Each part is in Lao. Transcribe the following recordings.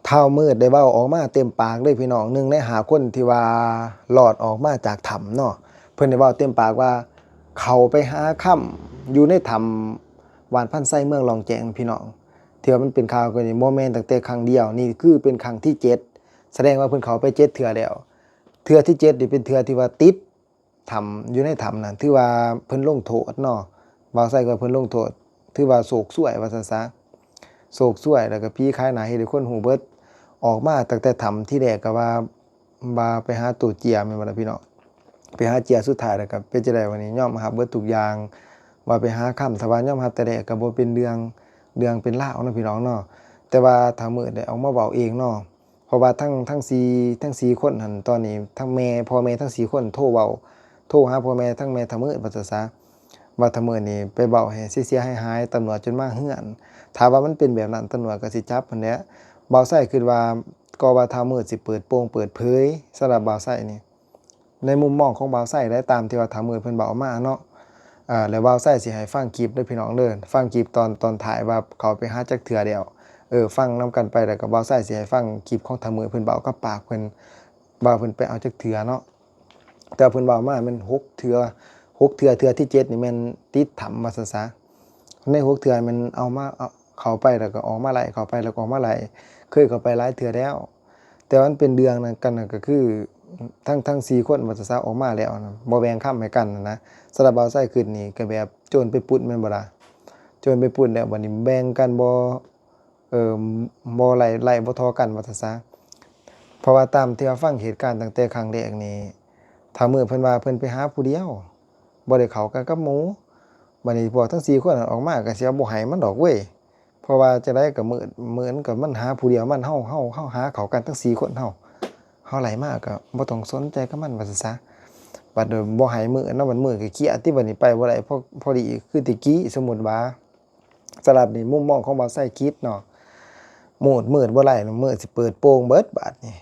ທ້າວມືດໄດ້ເວົ້າອອກມາເຕັມປາກເລີຍພີ່ນ້ອງ, ໜຶ່ງໃນຫ້າຄົນທີ່ວ່າລອດອອກມາຈາກຖ້ຳເນາະ, ເພິ່ນໄດ້ເວົ້າເຕັມປາກວ່າເຂົາໄປຫາຄຳຢູ່ໃນຖ້ຳບ້ານພັນໄຊເມືອງລ່ອງແຈ້ງພີ່ນ້ອງ, ທີ່ວ່າມັນເປັນຂ່າວກັນນີ້ບໍ່ແມ່ນຕັ້ງແຕ່ຄັ້ງດຽວ, ນີ້ຄືເປັນຄັ້ງທີເຈັດ, ສະແດງວ່າເພິ່ນເຂົ້າໄປເຈັດເທື່ອແລ້ວ. ເທື່ອທີເຈັດນີ້ເປັນເທື່ອທີ່ວ່າຕິດ ຖ້ຳ ຢູ່ໃນຖ້ຳນັ້ນ ຖືວ່າເພິ່ນລົງໂທດເນາະ, ບ່າວໄຊກໍເພິ່ນລົງໂທດ ຖືວ່າໂຊກຊວຍວ່າຊັ້ນຊະ, ໂຊກຊວຍ ແລ້ວກໍຜີຂາຍໜ້າເຮັດໃຫ້ຄົນຮູ້ເບິດ. ອອກມາຕັ້ງແຕ່ຖ້ຳທີແລກກໍວ່າ ວ່າໄປຫາໂຕເຈຍແມ່ນບໍ່ລະພີ່ນ້ອງ, ໄປຫາເຈຍ, ສຸດທ້າຍແລ້ວກໍເປັນຈັ່ງໃດວະນີ້, ຍອມຮັບເບິດທຸກຢ່າງ ວ່າໄປຫາຄຳ. ຖ້າວ່າຍອມຮັບແຕ່ແລກກໍບໍ່ເປັນເລື່ອງ ເລື່ອງເປັນລາວເນາະພີ່ນ້ອງເນາະ, ແຕ່ວ່າທ້າວມືດໄດ້ອອກມາເວົ້າເອງເນາະ. ເພາະວ່າທັງ ທັງສີ່ ທັງສີ່ຄົນຫັ້ນ ຕອນນີ້ທັງແມ່ ພໍ່ແມ່ທັງສີ່ຄົນໂທເວົ້າ ໂທຫາພໍ່ແມ່ທັງແມ່ທ້າວມືດວ່າຊັ້ນຊະ, ວ່າທ້າວມືດນີ້ໄປເວົ້າໃຫ້ເສຍຫາຍໆ ຕຳຫຼວດຈົນມາເຮືອນ. ຖ້າວ່າມັນເປັນແບບນັ້ນ ຕຳຫຼວດກໍຊິຈັບຫັ້ນແຫຼະ. ບ່າວໄຊຄິດວ່າ ກໍວ່າທ້າວມືດຊິເປີດໂປງເປີດເຜີຍ, ສຳລັບບ່າວໄຊນີ້ ໃນມຸມມອງຂອງບ່າວໄຊໄດ໋ ຕາມທີ່ວ່າທ້າວມືດເພິ່ນເວົ້າມາເນາະ. ເອີ ແລ້ວບ່າວໄຊຊິໃຫ້ຟັງຄລິບເດີພີ່ນ້ອງເດີ, ຟັງຄລິບຕອນ ຕອນທ້າຍວ່າເຂົາໄປຫາຈັກເທື່ອແລ້ວ. ເອີ ຟັງນຳກັນໄປ, ແລ້ວກໍບ່າວໄຊຊິໃຫ້ຟັງຄລິບຂອງທ້າວມືດເພິ່ນເວົ້າກັບປາກເພິ່ນ ວ່າເພິ່ນໄປເອົາຈັກເທື່ອເນາະ. ແຕ່ວ່າເພິ່ນເວົ້າມາແມ່ນຫົກເທື່ອ, ຫົກເທື່ອ, ເທື່ອທີເຈັດນີ້ແມ່ນຕິດຖ້ຳວ່າຊັ້ນຊະ. ໃນຫົກເທື່ອແມ່ນເອົາມາ ເອົາ ເຂົ້າໄປແລ້ວກໍອອກມາໄລ່, ເຂົ້າໄປແລ້ວກໍອອກມາໄລ່, ເຄີຍເຂົ້າໄປຫຼາຍເທື່ອແລ້ວ. ແຕ່ວ່າມັນເປັນເລື່ອງນັ້ນກັນ ກໍຄືທັງ ທັງສີ່ຄົນວ່າຊັ້ນຊະ ອອກມາແລ້ວນະ ບໍ່ແບ່ງຄຳໃຫ້ກັນນະ. ສຳລັບບ່າວໄຊຄິດນີ້ ກໍແບບໂຈນໄປປຸ້ນແມ່ນບໍ່ລະ? ໂຈນໄປປຸ້ນແລ້ວ ບັດນີ້ແບ່ງກັນບໍ່ ເອີ ບໍ່ໄລ່ ໄລ່ບໍ່ທໍ່ກັນວ່າຊັ້ນຊະ. ເພາະວ່າຕາມທີ່ວ່າຟັງເຫດການຕັ້ງແຕ່ຄັ້ງແລກນີ້ ທ້າວມືດເພິ່ນວ່າເພິ່ນໄປຫາຜູ້ດຽວ ບໍ່ໄດ້ເຂົ້າກັນກັບໝູ່. ບັດນີ້ພວກທັງສີ່ຄົນນັ້ນອອກມາກໍຊິວ່າບໍ່ໃຫ້ມັນດອກເວີຍ, ເພາະວ່າຈັ່ງໃດກໍມືດ ມື້ນັ້ນກໍມັນຫາຜູ້ດຽວມັນ, ເຮົາ ເຮົາ ເຮົາຫາເຂົ້າກັນທັງສີ່ຄົນເຮົາ, ເຮົາໄລ່ມາກໍບໍ່ຕ້ອງສົນໃຈກັບມັນວ່າຊັ້ນຊະ. ບັດບໍ່ໃຫ້ມື້ເນາະ, ບັດມື້ກໍເຄຍຕິ, ບັດນີ້ໄປບໍ່ໄດ້ ພໍ ພໍດີຄືແຕ່ກີ້ ສົມມຸດວ່າ. ສຳລັບນີ້ມຸມມອງຂອງບ່າວໄຊຄິດເນາະ, ມືດ ມືດບໍ່ໄດ້ ມືດຊິເປີດໂປງເບິດບາດນີ້.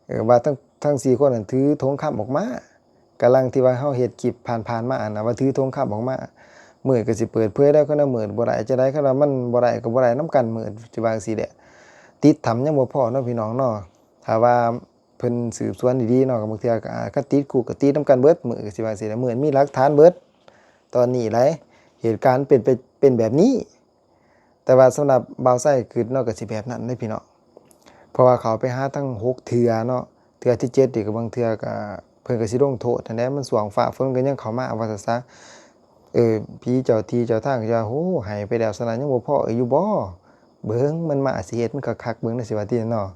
ເອີ ວ່າທັງ ທັງສີ່ຄົນນັ້ນຖືຖົງຄຳອອກມາ, ກຳລັງທີ່ວ່າເຮົາເຮັດຄລິບຜ່ານໆມາຫັ້ນນະ ວ່າຖືຖົງຄຳອອກມາ, ມືດກໍຊິເປີດເຜີຍແລ້ວ. ຄັນວ່າມືດບໍ່ໄດ້ຈັ່ງໃດ, ຄັນວ່າມັນບໍ່ໄດ້ກໍບໍ່ໄດ້ນຳກັນ, ມືດຊິວ່າຈັ່ງຊີ້ແຫຼະ. ຕິດຖ້ຳຍັງບໍ່ພໍເນາະ ພີ່ນ້ອງເນາະ, ຖ້າວ່າເພິ່ນສືບສວນດີໆເນາະ, ກໍບາງເທື່ອກໍ ອາ ຄັນຕິດຄຸກກໍຕິດນຳກັນເບິດ, ມືດກໍຊິວ່າຈັ່ງຊີ້ແຫຼະ, ມືດມີຫຼັກຖານເບິດ. ຕອນນີ້ໄດ໋ ເຫດການເປັນໄປ ເປັນແບບນີ້. ແຕ່ວ່າສຳລັບບ່າວໄຊຄິດເນາະ ກໍຊິແບບນັ້ນເດ້ພີ່ນ້ອງ, ເພາະວ່າເຂົາໄປຫາທັງຫົກເທື່ອເນາະ, ເທື່ອທີເຈັດນີ້ກໍບາງເທື່ອກໍເພິ່ນກໍຊິລົງໂທດຫັ້ນແຫຼະ, ມັນຊ່ວງຟ້າຝົນກໍຍັງເຂົ້າມາວ່າຊັ້ນຊະ. ເອີ ຜີເຈົ້າທີ່ເຈົ້າທາງກໍວ່າ ໂຫ ໃຫ້ໄປແລ້ວຊັ້ນນະ ຍັງບໍ່ພໍອີກຢູ່ບໍ? ເບິ່ງມັນມາ ຊິເຮັດມັນຄັກໆ ເບິ່ງນະ ຊິວ່າຕິເນາະ.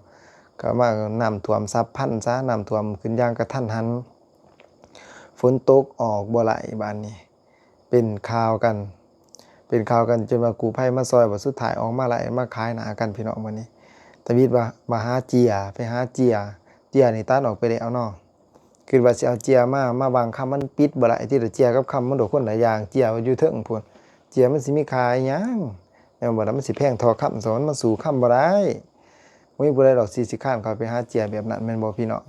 ກໍມານ້ຳຖ້ວມສັບພັນຊະ, ນ້ຳຖ້ວມຂຶ້ນຢ່າງກະທັນຫັນ, ຝົນຕົກອອກບໍ່ໄດ້ບາດນີ້. ເປັນຂ່າວກັນ ເປັນຂ່າວກັນ ຈົນວ່າກູ້ໄພມາຊ່ອຍ, ບັດສຸດທ້າຍອອກມາໄລ່ມາຂາຍໜ້າກັນ ພີ່ນ້ອງ. ບັດນີ້ທຳອິດວ່າມາຫາເຈຍ, ໄປຫາເຈຍ, ເຈຍນີ້ຕັດອອກໄປແລ້ວເນາະ. ຄິດວ່າຊິເອົາເຈຍມາ ມາບັງຄຳ, ມັນປິດບໍ່ໄດ້ຕິລະ. ເຈຍກັບຄຳມັນໂດຄົນລະຢ່າງ, ເຈຍຢູ່ເທິງພຸ້ນ, ເຈຍມັນຊິມີຄ່າອີຫຍັງ ແມ່ນບໍ່ລະ? ມັນຊິແພງທໍ່ຄຳຊະ, ມັນມາສູ້ຄຳບໍ່ໄດ້. ບໍ່ມີຜູ້ໃດດອກຊິ ຊິຄ້ານເຂົ້າໄປຫາເຈຍແບບນັ້ນ ແມ່ນບໍ່ພີ່ນ້ອງ?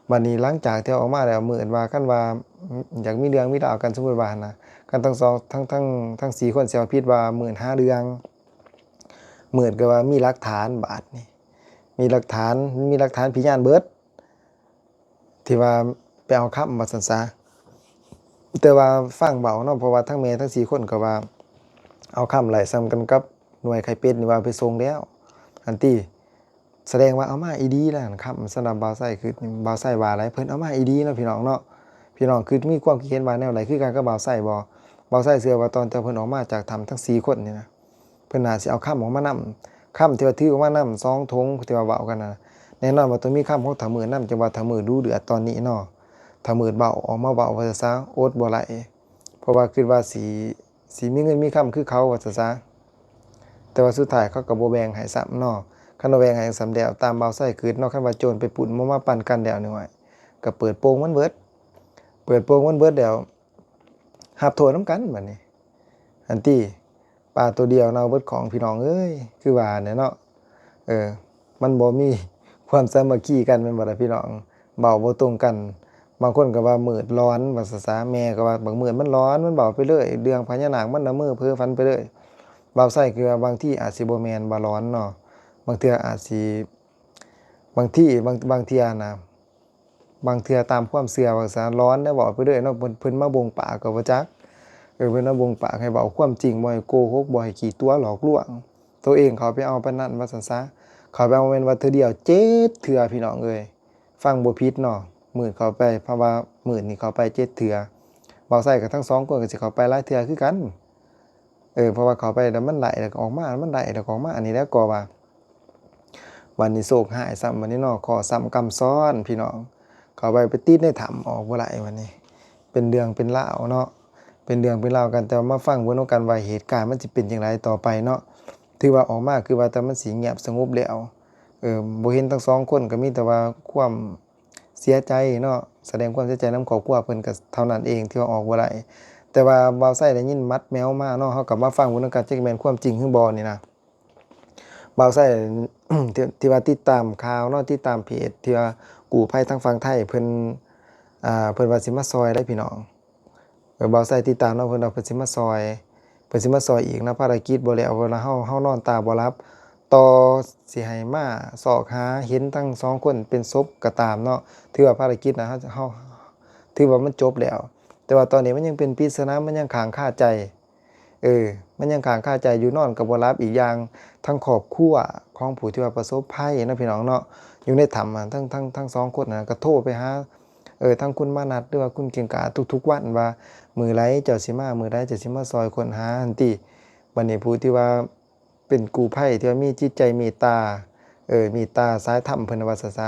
ບັດນີ້ຫຼັງຈາກທີ່ເຮົາອອກມາແລ້ວ ມື້ອື່ນວ່າ ຄັນວ່າ ອ- ຢາກມີເລື່ອງມີລາວກັນ ສົມມຸດວ່າຫັ້ນນະ, ຄັນທັງສອງ ທັງ ທັງ ທັງສີ່ຄົນຊິເອົາຜິດວ່າມື້ອື່ນຫາເລື່ອງ, ມື້ອື່ນກໍວ່າມີຫຼັກຖານ. ບາດນີ້ມີຫຼັກຖານ ມີຫຼັກຖານພະຍານເບິດ ທີ່ວ່າໄປເອົາຄຳວ່າຊັ້ນຊະ. ແຕ່ວ່າຟັງເວົ້າເນາະ, ເພາະວ່າທັງແມ່ທັງສີ່ຄົນກໍວ່າເອົາຄຳໄລ່ສ່ຳກັນກັບໜ່ວຍໄຂ່ເປັດນີ້ວ່າໄປສົ່ງແລ້ວຫັ້ນຕິ. ສະແດງວ່າເອົາມາອີ່ຫຼີແລ້ວຫັ້ນ ຄຳສຳລັບບ່າວໄຊ. ຄືບ່າວໄຊວ່າໄດ໋ ເພິ່ນເອົາມາອີ່ຫຼີເນາະ ພີ່ນ້ອງເນາະ. ພີ່ນ້ອງຄືມີຄວາມຄິດເຫັນວ່າແນວໃດ ຄືກັນກັບບ່າວໄຊບໍ່? ບ່າວໄຊເຊື່ອວ່າຕອນທີ່ເພິ່ນອອກມາຈາກຖ້ຳທັງສີ່ຄົນນີ້ນະ ເພິ່ນໜ້າຊິເອົາຄຳອອກມານຳ, ຄຳທີ່ວ່າຖືອອກມານຳສອງຖົງທີ່ວ່າເວົ້າກັນນະ. ແນ່ນອນວ່າຕ້ອງມີຄຳຂອງທ້າວມືດນຳ, ຈັ່ງວ່າທ້າວມືດດຸເດືອດຕອນນີ້ເນາະ. ທ້າວມືດເວົ້າ ອອກມາເວົ້າວ່າຊັ້ນຊະ, ອົດບໍ່ໄດ້ ເພາະວ່າຄິດວ່າຊິ ຊິມີເງິນມີຄຳຄືເຂົາວ່າຊັ້ນຊະ. ແຕ່ວ່າສຸດທ້າຍເຂົາກໍບໍ່ແບ່ງໃຫ້ຊ້ຳເນາະ. ຄັນວ່າແບ່ງໃຫ້ຊ້ຳແລ້ວ ຕາມບ່າວໄຊຄິດເນາະ, ຄັນວ່າໂຈນໄປປຸ້ນບໍ່ມາປັນກັນແລ້ວນີ້ ໂອ້ຍ ກໍເປີດໂປງມັນເບິດ, ເປີດໂປງມັນເບິດແລ້ວ ຮັບໂທດນຳກັນບັດນີ້ ຫັ້ນຕິ. ປາໂຕດຽວເນົ່າເບິດຂອງ ພີ່ນ້ອງເອີຍ, ຄືວ່າແຫຼະເນາະ. ເອີ ມັນບໍ່ມີຄວາມສາມັກຄີກັນ ແມ່ນບໍ່ລະ ພີ່ນ້ອງ? ເວົ້າບໍ່ຕົງກັນ. ບາງຄົນກໍວ່າມືດຫຼອນວ່າຊັ້ນຊະ, ແມ່ກໍວ່າບັກມືດມັນຫຼອນ, ມັນເວົ້າໄປເລີຍ ເລື່ອງພະຍານາກ ມັນລະເມີເພີຝັນໄປເລີຍ. ບ່າວໄຊຄິດວ່າບາງທີອາດຊິບໍ່ແມ່ນວ່າຫຼອນເນາະ, ບາງເທື່ອອາດຊິ ບາງທີ ບາງ ບາງເທື່ອນະ ບາງເທື່ອຕາມຄວາມເຊື່ອວ່າຊະ ຫຼອນແລ້ວເວົ້າໄປເລື້ອຍເນາະ ເພິ່ນ ເພິ່ນມາບົ່ງປາກກໍບໍ່ຈັກ ເອີ ເພິ່ນມາບົ່ງປາກໃຫ້ເວົ້າຄວາມຈິງ ບໍ່ໃຫ້ໂກຫົກ ບໍ່ໃຫ້ຂີ້ຕົວະຫຼອກລວງ ໂຕເອງເຂົ້າໄປເອົາປານນັ້ນວ່າຊັ້ນຊະ ເຂົ້າໄປເອົາແມ່ນວ່າເທື່ອດຽວເຈັດເທື່ອ ພີ່ນ້ອງເອີຍ ຟັງບໍ່ຜິດເນາະ ມືດເຂົ້າໄປ ເພາະວ່າມືດນີ້ເຂົ້າໄປເຈັດເທື່ອ ບ່າວໄຊກັບທັງສອງຄົນກໍຊິເຂົ້າໄປຫຼາຍເທື່ອຄືກັນ ເອີ ເພາະວ່າເຂົ້າໄປແລ້ວມັນໄດ້ ແລ້ວກໍອອກມາ ມັນໄດ້ ແລ້ວກໍອອກມາ ອັນນີ້ແຫຼະກໍວ່າ ບັດນີ້ໂຊກຮ້າຍຊ້ຳ ບັດນີ້ເນາະ ເຄາະຊ້ຳກຳຊ້ອນ ພີ່ນ້ອງ ເຂົ້າໄປ ໄປຕິດໃນຖ້ຳ ອອກບໍ່ໄດ້ບັດນີ້ ເປັນເລື່ອງເປັນລາວເນາະ ເປັນເລື່ອງເປັນລາວກັນ ແຕ່ວ່າມາຟັງເບິ່ງນຳກັນວ່າເຫດການມັນຊິເປັນຈັ່ງໃດຕໍ່ໄປເນາະ ຖືວ່າອອກມາຄືວ່າແຕ່ມັນຊິງຽບສະຫງົບແລ້ວ ເອີ ບໍ່ເຫັນທັງສອງຄົນ ກໍມີແຕ່ວ່າຄວາມເສຍໃຈເນາະ ສະແດງຄວາມເສຍໃຈນຳຄອບຄົວເພິ່ນ ກໍເທົ່ານັ້ນເອງທີ່ວ່າອອກບໍ່ໄດ້ ແຕ່ວ່າບ່າວໄຊໄດ້ຍິນໝັດແມວມາເນາະ ເຮົາກໍມາຟັງເບິ່ງນຳກັນ ຈັກແມ່ນຄວາມຈິງຫຼືບໍ່ນີ້ນະ. ບ່າວໄຊ ທີ່ ທີ່ວ່າຕິດຕາມຂ່າວເນາະ ຕິດຕາມເພຈທີ່ວ່າກູ້ໄພທາງຝັ່ງໄທເພິ່ນ ອ່າ ເພິ່ນວ່າຊິມາຊ່ອຍໄດ໋ພີ່ນ້ອງ ເອີ ບ່າວໄຊຕິດຕາມເນາະ ເພິ່ນວ່າເພິ່ນຊິມາຊ່ອຍ ເພິ່ນຊິມາຊ່ອຍອີກນະ ພາລະກິດບໍ່ແລ້ວ ເພິ່ນວ່າເຮົາ ເຮົານອນຕາບໍ່ຫຼັບ ຕໍ່ຊິໃຫ້ມາຊອກຫາເຫັນທັງສອງຄົນເປັນສົບກໍຕາມເນາະ ຖືວ່າພາລະກິດນະ ເຮົາ ເຮົາ ຖືວ່າມັນຈົບແລ້ວ ແຕ່ວ່າຕອນນີ້ມັນຍັງເປັນປິດສະໜາ ມັນຍັງຄ້າງຄາໃຈ ເອີ ມັນຍັງຄ້າງຄາໃຈຢູ່ ນອນກໍບໍ່ຫຼັບ ອີກຢ່າງທັງຄອບຄົວຂອງຜູ້ທີ່ວ່າປະສົບໄພເນາະ ພີ່ນ້ອງເນາະ ຢູ່ໃນຖ້ຳ ທັງ ທັງ ທັງສອງຄົນນະ ກໍໂທໄປຫາ ເອີ ທັງຄຸນມານັດ ຫຼືວ່າຄຸນເກັ່ງກາດທຸກໆວັນວ່າ ມື້ໃດເຈົ້າຊິມາ ມື້ໃດເຈົ້າຊິມາຊ່ອຍຄົ້ນຫາຫັ້ນຕິ ບັດນີ້ຜູ້ທີ່ວ່າ ເປັນກູ້ໄພທີ່ວ່າມີຈິດໃຈເມດຕາ ເອີ ເມດຕາສາຍທຳເພິ່ນວ່າຊະຊະ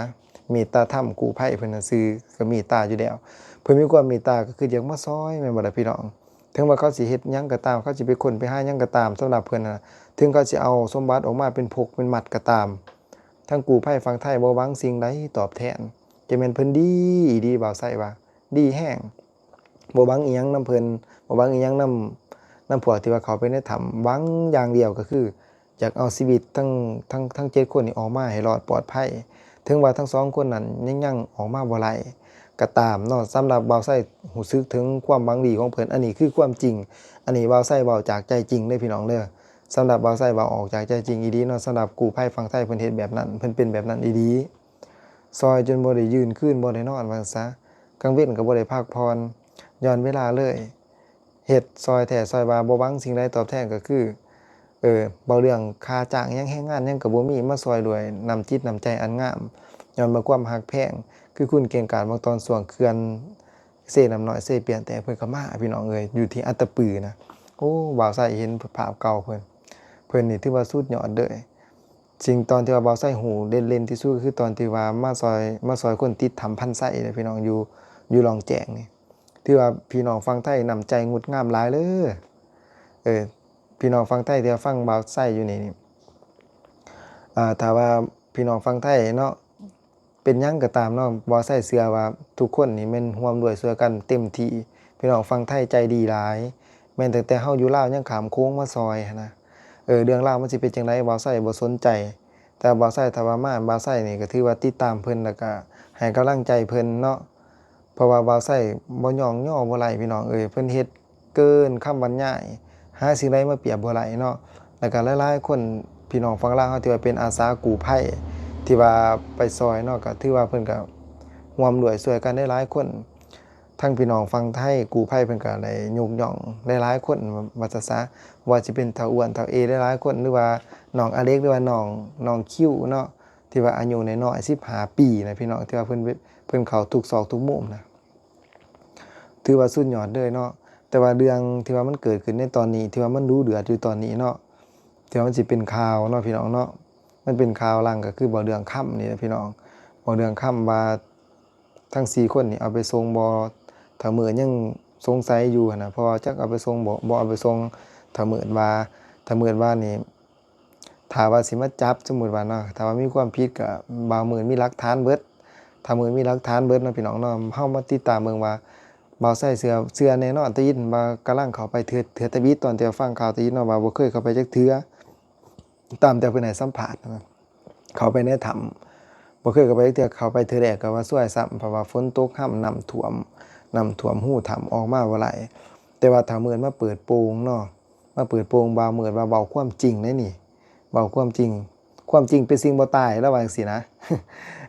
ເມດຕາທຳ ກູ້ໄພເພິ່ນນະຊື່ກໍເມດຕາຢູ່ແລ້ວ ເພິ່ນມີຄວາມເມດຕາກໍຄືຢາກມາຊ່ອຍແມ່ນບໍ່ລະພີ່ນ້ອງ ເຖິງວ່າເຂົາຊິເຮັດຫຍັງກໍຕາມ ເຂົາຊິໄປຄົ້ນໄປຫາຫຍັງກໍຕາມ ສຳລັບເພິ່ນນະ ເຖິງເຂົາຊິເອົາສົມບັດອອກມາເປັນພົກເປັນມັດກໍຕາມ ທາງກູ້ໄພຝັ່ງໄທບໍ່ຫວັງສິ່ງໃດຕອບແທນ ຈະແມ່ນເພິ່ນດີອີ່ຫຼີ ບ່າວໄຊວ່າ ດີແຮງ. ບໍ່ຫວັງອີ່ຫຍັງນຳເພິ່ນ ບໍ່ຫວັງອີ່ຫຍັງນຳ ນຳພວກທີ່ວ່າເຂົ້າໄປໃນຖ້ຳ ຫວັງຢ່າງດຽວກໍຄື ຢາກເອົາຊີວິດທັງ ທັງ ທັງເຈັດຄົນນີ້ອອກມາໃຫ້ລອດປອດໄພ ເຖິງວ່າທັງສອງຄົນນັ້ນຍັງ ຍັງອອກມາບໍ່ໄດ້ກໍຕາມເນາະ ສຳລັບບ່າວໄຊຮູ້ສຶກເຖິງຄວາມຫວັງດີຂອງເພິ່ນ ອັນນີ້ຄືຄວາມຈິງ ອັນນີ້ບ່າວໄຊເວົ້າຈາກໃຈຈິງເດີພີ່ນ້ອງເດີ ສຳລັບບ່າວໄຊເວົ້າອອກຈາກໃຈຈິງອີ່ຫຼີເນາະ ສຳລັບກູ້ໄພຝັ່ງໄທເພິ່ນເຮັດແບບນັ້ນ ເພິ່ນເປັນແບບນັ້ນອີ່ຫຼີ ຊ່ອຍຈົນບໍ່ໄດ້ຢືນຄືນ ບໍ່ໄດ້ນອນວ່າຊັ້ນຊະ ກາງເວັນກໍບໍ່ໄດ້ພັກຜ່ອນ ຍ້ອນເວລາເລີຍ ເຮັດຊ່ອຍແທ້ຊ່ອຍວ່າ ບໍ່ຫວັງສິ່ງໃດຕອບແທນ ກໍຄື ເອີ ເວົ້າເລື່ອງຄ່າຈ້າງຫຍັງ ແຮງງານຫຍັງກໍບໍ່ມີ ມາຊ່ອຍດ້ວຍນ້ຳຈິດນ້ຳໃຈອັນງາມ ຍ້ອນວ່າຄວາມຮັກແພງ ຄືຄຸນເກັ່ງກາດ ບາງຕອນຊ່ວງເຂື່ອນເຊນ້ຳນ້ອຍ ເຊປຽນແຕກ ເພິ່ນກໍມາ ພີ່ນ້ອງເອີຍ ຢູ່ທີ່ອັດຕະປືນະ ໂອ້ ບ່າວໄຊເຫັນພາບເກົ່າເພິ່ນ ເພິ່ນນີ້ຖືວ່າສຸດຍອດເລີຍ ສິ່ງຕອນທີ່ວ່າບ່າວໄຊຮູ້ເດັ່ນໆທີ່ສຸດ ກໍຄືຕອນທີ່ວ່າມາຊ່ອຍ ມາຊ່ອຍຄົນຕິດຖ້ຳພັນໄຊເດ້ພີ່ນ້ອງ ຢູ່ ຢູ່ລ່ອງແຈ້ງນີ້ ຖືວ່າພີ່ນ້ອງຝັ່ງໄທນ້ຳໃຈງົດງາມຫຼາຍເດີ ເອີ ພີ່ນ້ອງຝັ່ງໄທທີ່ວ່າຟັງບ່າວໄຊຢູ່ນີ້ ອ່າ ຖ້າວ່າພີ່ນ້ອງຝັ່ງໄທເນາະ ເປັນຫຍັງກໍຕາມເນາະ ບ່າວໄຊເຊື່ອວ່າທຸກຄົນນີ້ແມ່ນຮ່ວມດ້ວຍຊ່ວຍກັນເຕັມທີ່ ພີ່ນ້ອງຝັ່ງໄທໃຈດີຫຼາຍ ແມ່ນຕັ້ງແຕ່ເຮົາຢູ່ລາວຍັງຂ້າມໂຂງມາຊ່ອຍຫັ້ນນະ ເອີ ເລື່ອງລາວມັນຊິເປັນຈັ່ງໃດ ບ່າວໄຊບໍ່ສົນໃຈ ແຕ່ວ່າບ່າວໄຊ ຖ້າວ່າມາ ບ່າວໄຊນີ້ກໍຖືວ່າຕິດຕາມເພິ່ນ ແລ້ວກໍໃຫ້ກຳລັງໃຈເພິ່ນເນາະ ເພາະວ່າບ່າວໄຊບໍ່ຍ້ອງຍໍບໍ່ໄຫຼພີ່ນ້ອງເອີຍ ເພິ່ນເຮັດເກີນຄຳບັນຍາຍ ຫາສິ່ງໃດມາປຽບບໍ່ໄດ້ເນາະ ແລ້ວກໍຫຼາຍໆຄົນ ພີ່ນ້ອງຝັ່ງລາວເຮົາທີ່ວ່າເປັນອາສາກູ້ໄພ ທີ່ວ່າໄປຊ່ອຍເນາະ ກໍຖືວ່າເພິ່ນກໍຮ່ວມດ້ວຍຊ່ວຍກັນໄດ້ຫຼາຍຄົນ ທັງພີ່ນ້ອງຝັ່ງໄທກູ້ໄພເພິ່ນກໍໄດ້ຍົກຍ້ອງຫຼາຍໆຄົນວ່າຊະຊະ ບໍ່ວ່າຊິເປັນທ້າວອ້ວນ ທ້າວເອ ຫຼາຍໆຄົນ ຫຼືວ່ານ້ອງອາເລັກ ຫຼືວ່ານ້ອງ ນ້ອງຄິວເນາະ ທີ່ວ່າອາຍຸນ້ອຍໆ ສິບຫ້າປີນະພີ່ນ້ອງ ທີ່ວ່າເພິ່ນ ເພິ່ນເຂົ້າທຸກຊອກທຸກມຸມນະ ຖືວ່າສຸດຍອດເລີຍເນາະ ແຕ່ວ່າເລື່ອງທີ່ວ່າມັນເກີດຂຶ້ນໃນຕອນນີ້ ທີ່ວ່າມັນດຸເດືອດຢູ່ຕອນນີ້ເນາະ ທີ່ວ່າມັນຊິເປັນຂ່າວເນາະ ພີ່ນ້ອງເນາະ ມັນເປັນຂ່າວຫຼັງກໍຄືບໍ່ເລື່ອງຄຳນີ້ແຫຼະພີ່ນ້ອງ ບໍ່ເລື່ອງຄຳວ່າ ທັງສີ່ຄົນນີ້ເອົາໄປສົ່ງບໍ່ ທ້າວມືດຍັງສົງໄສຢູ່ຫັ້ນນະ ເພາະວ່າຈັກເອົາໄປສົ່ງບໍ່ ບໍ່ເອົາໄປສົ່ງ ທ້າວມືດວ່າ ທ້າວມືດວ່ານີ້ ຖ້າວ່າຊິມາຈັບ ສົມມຸດວ່າເນາະ ຖ້າວ່າມີຄວາມຜິດກໍ ບ່າວມືດມີຫຼັກຖານເບິດ ທ້າວມືດມີຫຼັກຖານເບິດເນາະ ພີ່ນ້ອງເນາະ ເຮົາມາຕິດຕາມເບິ່ງວ່າ ບ່າວໄຊເຊື່ອ ເຊື່ອແນ່ນອນ ຕາຍິນວ່າກຳລັງເຂົ້າໄປເທື່ອ ເທື່ອທຳອິດ ຕອນທີ່ຟັງຂ່າວ ຕາຍິນເນາະ ວ່າບໍ່ເຄີຍເຂົ້າໄປຈັກເທື່ອ ຕາມແຕ່ເພິ່ນໃຫ້ສຳພາດນະ ເຂົ້າໄປໃນຖ້ຳ ບໍ່ເຄີຍເຂົ້າໄປຈັກເທື່ອ ເຂົ້າໄປເທື່ອແລກກໍວ່າຊວຍຊ້ຳ ເພາະວ່າຝົນຕົກຮຳ ນ້ຳຖ້ວມ ນ້ຳຖ້ວມຮູຖ້ຳ ອອກມາບໍ່ໄດ້ ແຕ່ວ່າທ້າວມືດມາເປີດໂປງເນາະ ມາເປີດໂປງ ບ່າວມືດວ່າເວົ້າຄວາມຈິງເດ້ນີ້ ເວົ້າຄວາມຈິງ ຄວາມຈິງເປັນສິ່ງບໍ່ຕາຍ ລາວວ່າຈັ່ງຊີ້ນະ.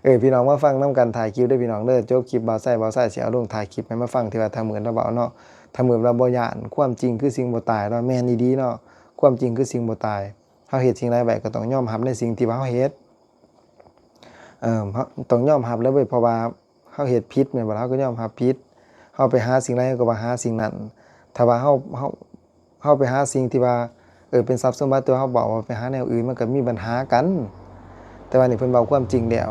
ເອີ ພີ່ນ້ອງມາຟັງນຳກັນທ້າຍຄລິບເດີພີ່ນ້ອງເດີ. ຈົບຄລິບບ່າວໄຊ ບ່າວໄຊຊິເອົາລົງທ້າຍຄລິບໃຫ້ມາຟັງ ທີ່ວ່າທ້າວມືດລາວເວົ້າເນາະ. ທ້າວມືດລາວບໍ່ຢ້ານ ຄວາມຈິງຄືສິ່ງບໍ່ຕາຍເນາະ. ແມ່ນອີ່ຫຼີເນາະ ຄວາມຈິງຄືສິ່ງບໍ່ຕາຍ. ເຮົາເຮັດສິ່ງໃດໄວ້ກໍຕ້ອງຍອມຮັບໃນສິ່ງທີ່ວ່າເຮົາເຮັດ. ເອີ ເຮົາຕ້ອງຍອມຮັບແລ້ວເວີຍ ເພາະວ່າເຮົາເຮັດຜິດແມ່ນບໍ່? ເຮົາກໍຍອມຮັບຜິດ. ເຮົາໄປຫາສິ່ງໃດ ເຮົາກໍວ່າຫາສິ່ງນັ້ນ. ຖ້າວ່າເຮົາ ເຮົາ ເຮົາໄປຫາສິ່ງທີ່ວ່າ ເອີ ເປັນຊັບສົມບັດ ແຕ່ວ່າເຮົາເວົ້າວ່າໄປຫາແນວອື່ນ ມັນກໍມີບັນຫາກັນ. ແຕ່ວ່ານີ້ເພິ່ນເວົ້າຄວາມຈິງແລ້ວ.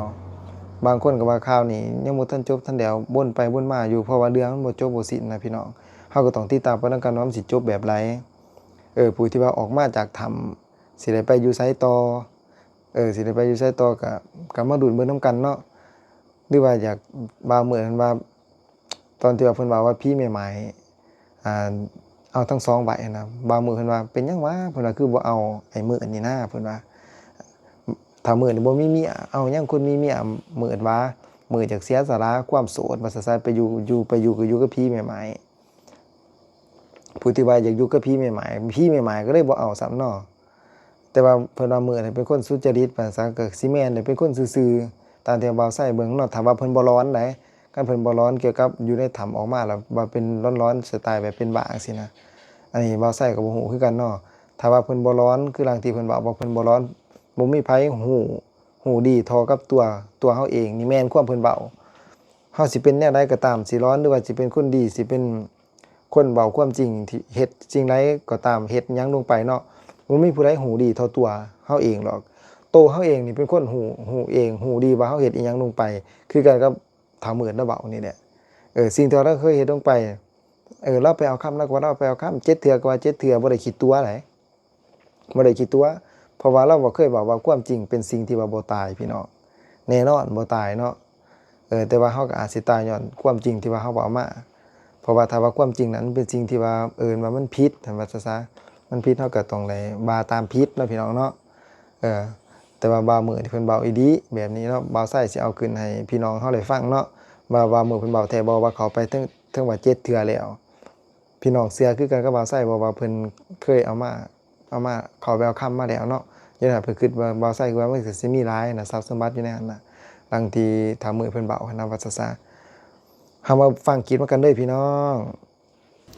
ບາງຄົນກໍວ່າຂ່າວນີ້ຍັງບໍ່ທັນຈົບທັນແລ້ວ ວົນໄປວົນມາຢູ່ ເພາະວ່າເລື່ອງມັນບໍ່ຈົບບໍ່ສິ້ນນະພີ່ນ້ອງ. ເຮົາກໍຕ້ອງຕິດຕາມໄປນຳກັນວ່າມັນຊິຈົບແບບໃດ. ເອີ ຜູ້ທີ່ວ່າອອກມາຈາກຖ້ຳ ຊິໄດ້ໄປຢູ່ໃສຕໍ່? ເອີ ຊິໄດ້ໄປຢູ່ໃສຕໍ່ ກະ ກະມາລຸ້ນເບິ່ງນຳກັນເນາະ. ຫຼືວ່າຢາກ ບ່າວມືດເພິ່ນວ່າ ຕອນທີ່ວ່າເພິ່ນເວົ້າວ່າຜີແມ່ໝ້າຍ ອ່າ ເອົາທັງສອງໄວ້ຫັ້ນນະ. ບ່າວມືດເພິ່ນວ່າ ເປັນຫຍັງຫວາ? ເພິ່ນວ່າ ຄືບໍ່ເອົາໄອ້ມືດນີ້ນາ? ເພິ່ນວ່າ ຖ້າມືດນີ້ບໍ່ມີເມຍ ເອົາຫຍັງຄົນມີເມຍ? ມືດວ່າ ມືດຢາກເສຍສະຫຼະຄວາມໂສດ ວ່າຊັ້ນຊະ ໄປຢູ່ ຢູ່ ໄປຢູ່ ກໍຢູ່ກັບຜີແມ່ໝ້າຍ. ຜູ້ທີ່ວ່າຢາກຢູ່ກັບຜີແມ່ໝ້າຍ ຜີແມ່ໝ້າຍກໍເລີຍບໍ່ເອົາຊ້ຳເນາະ. ແຕ່ວ່າເພິ່ນວ່າມືດນີ້ເປັນຄົນສຸຈະລິດ ວ່າຊັ້ນ ກໍຊິແມ່ນແຫຼະ ເປັນຄົນຊື່ໆ ຕາມທີ່ບ່າວໄຊເບິ່ງເນາະ. ຖ້າວ່າເພິ່ນບໍ່ຫຼອນໃດ ຄັນເພິ່ນບໍ່ຫຼອນກ່ຽວກັບຢູ່ໃນຖ້ຳອອກມາແລ້ວວ່າເປັນຫຼອນໆ ສະໄຕແບບເປັນບ້າຈັ່ງຊີ້ນະ ອັນນີ້ບ່າວໄຊກໍບໍ່ຮູ້ຄືກັນເນາະ. ຖ້າວ່າເພິ່ນບໍ່ຫຼອນ ຄືດັ່ງທີ່ເພິ່ນເວົ້າວ່າເພິ່ນບໍ່ຫຼອນ ບໍ່ມີໃຜຮູ້ ຮູ້ດີເທົ່າກັບຕົວ ຕົວເຮົາເອງ ນີ້ແມ່ນຄວາມເພິ່ນເວົ້າ. ເຮົາຊິເປັນແນວໃດກໍຕາມ ຊິຫຼອນ ຫຼືວ່າຊິເປັນຄົນດີ ຊິເປັນຄົນເວົ້າຄວາມຈິງ ທີ່ເຮັດສິ່ງໃດກໍຕາມ ເຮັດຫຍັງລົງໄປເນາະ ບໍ່ມີຜູ້ໃດຮູ້ດີເທົ່າຕົວເຮົາເອງດອກ. ໂຕເຮົາເອງນີ້ເປັນຄົນຮູ້ ຮູ້ເອງ ຮູ້ດີວ່າເຮົາເຮັດອີ່ຫຍັງລົງໄປ ຄືກັນກັບທ້າວມືດລາວເວົ້ານີ້ແຫຼະ. ເອີ ສິ່ງທີ່ລາວເຄີຍເຮັດລົງໄປ ເອີ ລາວໄປເອົາຄຳ ລາວກໍວ່າລາວໄປເອົາຄຳ ເຈັດເທື່ອກໍວ່າເຈັດເທື່ອ ບໍ່ໄດ້ຂີ້ຕົວໃດ. ບໍ່ໄດ້ຂີ້ຕົວະ ເພາະວ່າລາວບໍ່ເຄີຍເວົ້າວ່າຄວາມຈິງເປັນສິ່ງທີ່ວ່າບໍ່ຕາຍພີ່ນ້ອງ ແນ່ນອນບໍ່ຕາຍເນາະ. ເອີ ແຕ່ວ່າເຮົາກໍອາດຊິຕາຍຍ້ອນຄວາມຈິງທີ່ວ່າເຮົາເວົ້າມາ ເພາະວ່າຖ້າວ່າຄວາມຈິງນັ້ນມັນເປັນສິ່ງທີ່ວ່າ ເອີ້ນວ່າມັນຜິດ ວ່າຊະຊະ ມັນຜິດ ເຮົາກໍຕ້ອງໄດ້ວ່າຕາມຜິດເນາະພີ່ນ້ອງເນາະ. ເອີ ແຕ່ວ່າບ່າວມືດນີ້ເພິ່ນເວົ້າອີ່ຫຼີແບບນີ້ເນາະ ບ່າວໄຊຊິເອົາຂຶ້ນໃຫ້ພີ່ນ້ອງເຮົາໄດ້ຟັງເນາະ ວ່າບ່າວມືດເພິ່ນເວົ້າແທ້ບໍ່ ວ່າເຂົ້າໄປເຖິງ ເຖິງວ່າເຈັດເທື່ອແລ້ວ. ພີ່ນ້ອງເຊື່ອຄືກັນກັບບ່າວໄຊບໍ່ ວ່າເພິ່ນເຄີຍເອົາມາ ເອົາມາ ເຂົ້າໄປເອົາຄຳມາແລ້ວເນາະ. ຈັ່ງນັ້ນເພິ່ນຄິດວ່າບ່າວໄຊຄິດວ່າມັນກໍຊິມີຫຼາຍນະ ຊັບສົມບັດຢູ່ໃນຫັ້ນນະ ດັ່ງທີ່ທ້າວມືດເພິ່ນເວົ້າຫັ້ນນະ ວ່າຊະຊະ. ເຮົາມາຟັງຄລິບນຳກັນເດີພີ່ນ້ອງ.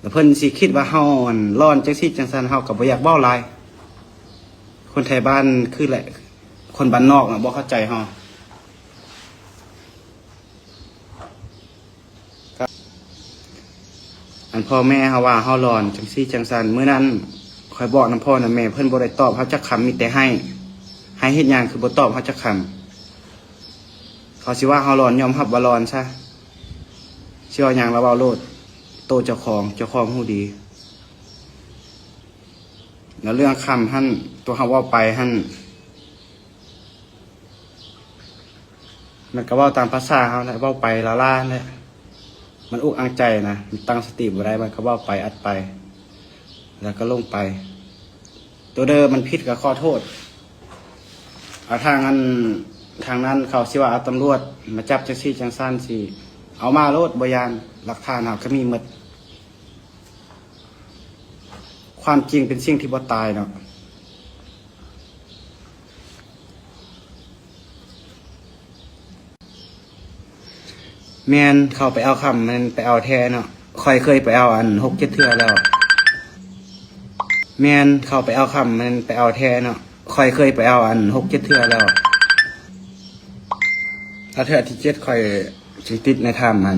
ແລ້ວເພິ່ນຊິຄິດວ່າເຮົາອັນຫຼອນຈັ່ງຊີ້ຈັ່ງຊັ້ນ ເຮົາກໍບໍ່ຢາກເວົ້າຫຼາຍ. ຄົນໄທບ້ານຄືແຫຼະ ຄົນບ້ານນອກນະບໍ່ເຂົ້າໃຈເຮົາ. ອັນພໍ່ແມ່ເຮົາວ່າເຮົາຫຼອນຈັ່ງຊີ້ຈັ່ງຊັ້ນ ມື້ນັ້ນຂ້ອຍບອກນຳພໍ່ນຳແມ່ ເພິ່ນບໍ່ໄດ້ຕອບເຮົາຈັກຄຳ ມີແຕ່ໄຫ້ ໄຫ້ເຮັດຫຍັງຄືບໍ່ຕອບເຮົາຈັກຄຳ. ເຂົາຊິວ່າເຮົາຫຼອນ ຍອມຮັບວ່າຫຼອນຊະ ຊິເວົ້າຫຍັງລະເວົ້າໂລດ ໂຕເຈົ້າຂອງ ເຈົ້າຂອງຮູ້ດີ. ແລ້ວເລື່ອງຄຳຫັ້ນ ຕົວເຮົາເວົ້າໄປຫັ້ນ ມັນກໍເວົ້າຕາມພາສາເຮົາແຫຼະ ເວົ້າໄປລ້າໆ ແຫຼະ ມັນອຸກອັ່ງໃຈນະ ມັນຕັ້ງສະຕິບໍ່ໄດ້ ມັນກໍເວົ້າໄປອັດໄປ ແລ້ວກໍຫຼົງໄປ. ຕົວເດີມັນຜິດກໍຂໍໂທດ. ເອົາທາງອັນ ທາງນັ້ນເຂົາຊິວ່າເອົາຕຳຫຼວດມາຈັບຈັ່ງຊີ້ຈັ່ງຊັ້ນ ຊິເອົາມາໂລດ ບໍ່ຢ້ານ ຫຼັກຖານເຮົາກໍມີໝົດ. ຄວາມຈິງເປັນສິ່ງທີ່ບໍ່ຕາຍເນາະ. ແມ່ນ ເຂົາໄປເອົາຄຳ ແມ່ນໄປເອົາແທ້ເນາະ ຂ້ອຍເຄີຍໄປເອົາອັນຫົກເຈັດເທື່ອແລ້ວ. ແມ່ນ ເຂົາໄປເອົາຄຳ ແມ່ນໄປເອົາແທ້ເນາະ ຂ້ອຍເຄີຍໄປເອົາອັນຫົກເຈັດເທື່ອແລ້ວ. ຖ້າເທື່ອທີເຈັດຂ້ອຍຊິຕິດໃນຖ້ຳຫັ້ນ.